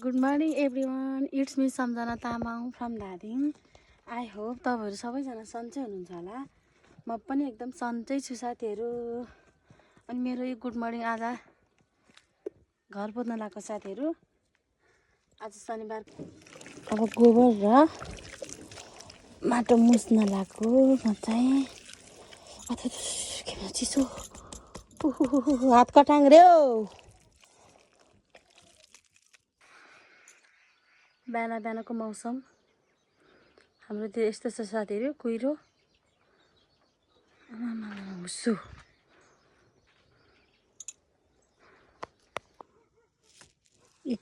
Good morning everyone. It's me Samjana Tamang from Dading. I hope तपाईहरु सबैजना सन्चै हुनुहुन्छ होला। म पनि एकदम सन्चै छु साथीहरु। अनि मेरो यो गुड मर्निङ आज घर पोत्न लागेको साथीहरु। आज शनिबार अब गोबर र माटो मुस्न लागेको म चाहिँ। अथु के भन्छ चिसो। हात कटाङ्ग्र्यो। बिहानको मौसम हाम्रो त्यो यस्तो छ साथीहरु, कुहिरो मुसु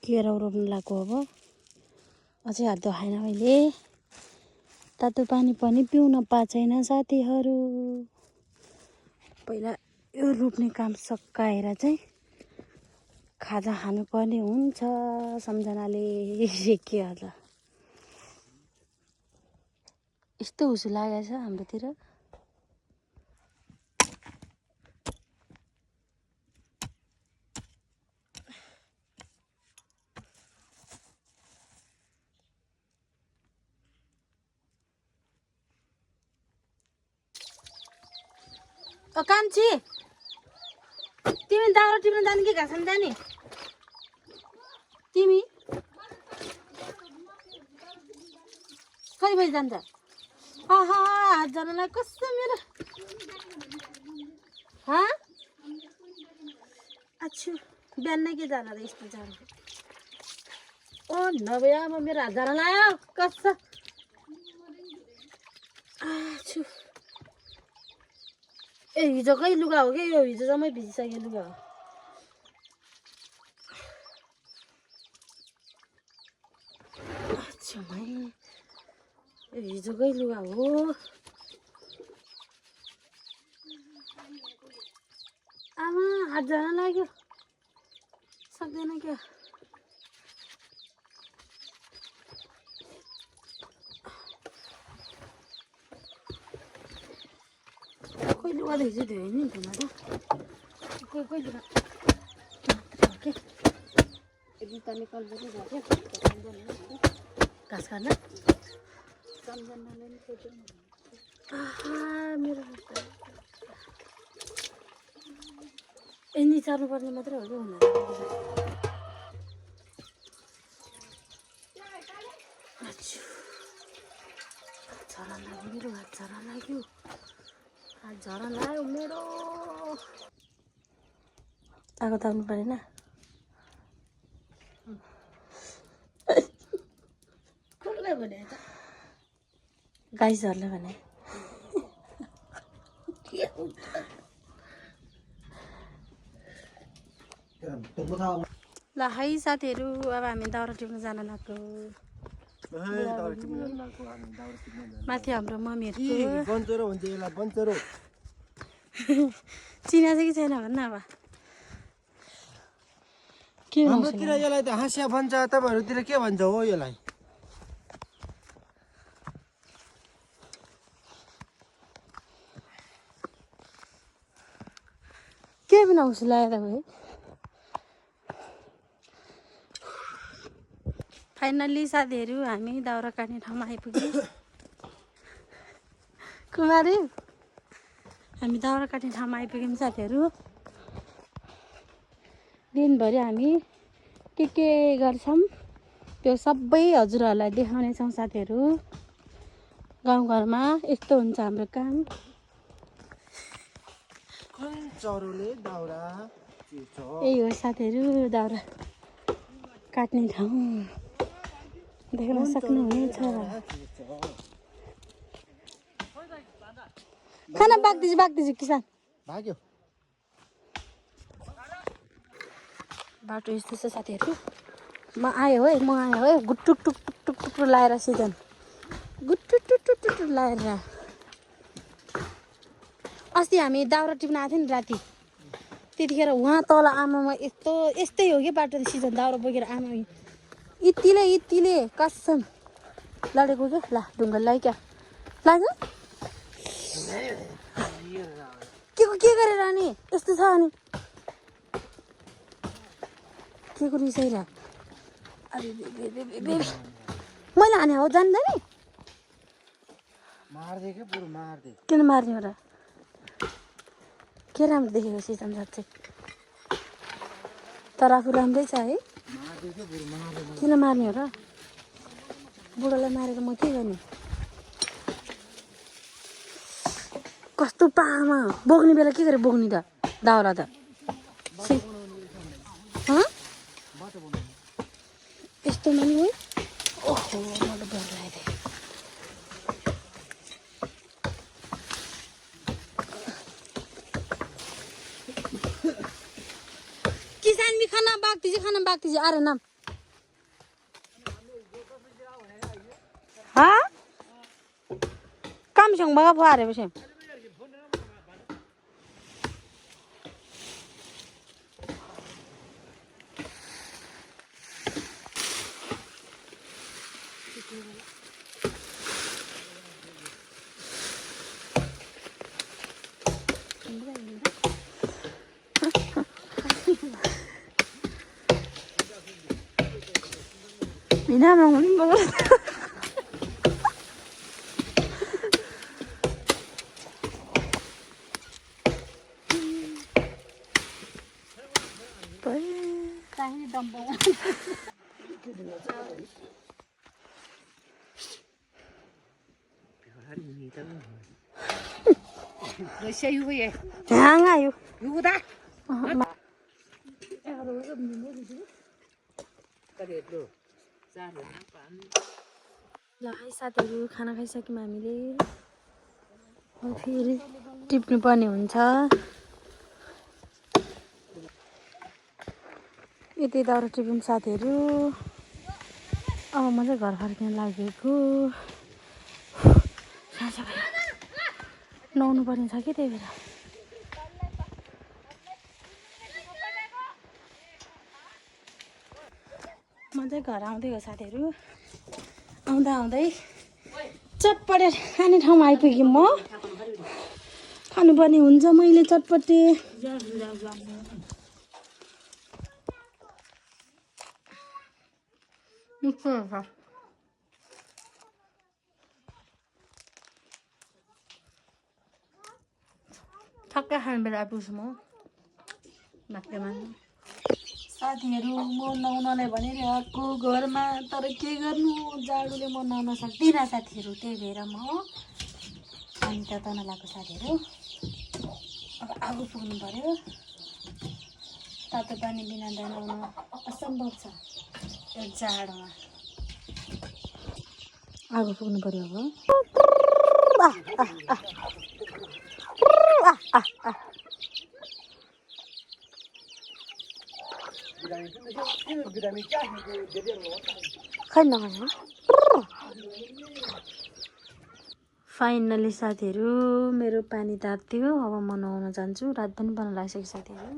केरा रोप्न लाग्यो। अब अझै हात धुहाएन मैले। तातो पानी पनि पिउन पाछैन साथीहरु। पहिला यो रोप्ने काम सकाएर चाहिँ खाजा खानु पर्ने हुन्छ। सम्झनाले के होला यस्तो हुसु लागेछ हाम्रोतिर। ओ कान्छी तिमी दाउरा टिप्न जाने कि घाँस खान जाने? तिमी कति बजी जान्छ? आहा हातजनालाई कस्तो मेरो अच्छु बिहान के जान र यस्तो जान। ओ नभए म मेरो हातजना लायो कस्तो अच्छु। ए हिजोकै लुगा हो के यो? हिजो जम्मै भिजिसक्यो लुगा हो। अच्छा भाइ यो हिजोकै लुगा हो। आमा हात जान लाग्यो सक्दैन क्या। कोही लुगा त हिजो धोयो नि धुन त। कोही लुगा के जुत्ता निकाल्दै गयो घाँस खान। सम्झनाले नि सोध्यो आहा मेरो यिनी चार्नु पर्ने मात्रै हो कि हुन। झरा लाग्यो मेरो हात झरा लाग्यो। हात झरा लाग्यो मेरो। आगो ताप्नु परेन? कसलाई भने त? गाइसहरुले भने। ल है साथीहरु अब हामी दाउरा टिप्न जान लाग्यो। माथि हाम्रो मम्मीहरु बन्चरो भन्छ यसलाई बन्चरो। चिना चाहिँ कि छैन भन्न अब। के हाम्रोतिर यसलाई त हाँस्या भन्छ, तपाईहरुतिर के भन्छ हो यसलाई? के बिना हुस लागेर गयो। फाइनली साथीहरु हामी दाउरा काट्ने ठाउँमा आइपुग्यौं। कुमारी हामी दाउरा काट्ने ठाउँमा आइपुग्यौं साथीहरु। दिनभरि हामी के गर्छौं त्यो सबै हजुरहरुलाई देखाउने छौं साथीहरु। गाउँघरमा यस्तो हुन्छ हाम्रो काम। चरोले दाउरा यही हो साथीहरु दाउरा काट्ने ठाउँ। देख्न सक्नुहुनेछ। खाना बाग्दिछु किसान भाग्यो। बाटो यस्तो छ साथीहरु। म आयो है गुटुक टुक टुक टुक लाएर सिजन गुटुक टुक टुक टुक लाएर। अस्ति हामी दाउरा टिप्न आएको थियो नि राति। त्यतिखेर उहाँ तल आमामा यस्तै हो कि बाटो सिजन दाउरा बोकेर आमा इतिले कसम लडेको के ला ढुङ्गा लाई क्या लाग्यो। के गरेर अनि यस्तो छ अनि के को रिसाइरा मैले हाने हो जान्दैन मार्दे के पुरो मार्दे किन मार्ने हो र के राम्रो देखेको सिजन साँच्चै तर आफू राम्रै छ है मार्दे के पुरो मार्दे किन मार्ने हो र बुढोलाई मारेर म के गर्ने कस्तो पामा बोक्ने बेला के गरेर बोक्ने त दाउरा त यस्तोमा नि ओहो मलाई डर लाग्यो किसान भी खाना बाग दीजिए आ रहे नाम हाँ कम संग बगा फुआ रहे बसे बिना मांगनी बगा Kahin dambo. Rồi xe hưu vậy? Hang ayo. Hưu ta? ल है साथीहरू खाना खाइसक्यौँ हामीले अब फेरि टिप्नु पर्ने हुन्छ यति दाउरा टिप्यौँ साथीहरू अब म चाहिँ घर फर्किन लागेको नुहाउनु पर्ने छ कि त्यही भएर म चाहिँ घर आउँदै हो साथीहरू आउँदा आउँदै चटपटे खाने ठाउँमा आइपुगेँ म खानुपर्ने हुन्छ मैले चटपटे ठक्कै खाने बेला आइपुग्छु म भाग्यमा साथीहरू म नुहाउनलाई भनिरहेको घरमा तर के गर्नु जाडोले म नुहाउन सक्दिनँ साथीहरू त्यही भएर म पानी तताउन लगाएको साथीहरू अब आगो पुग्नु पर्यो तातो पानी बिना नुहाउन असम्भव छ यो जाडोमा आगो पुग्नु पर्यो अब फाइनली साथीहरू मेरो पानी तात्यो अब म नुहाउन जान्छु रात पनि बन्न लागिसक्यो साथीहरू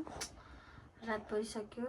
रात परिसक्यो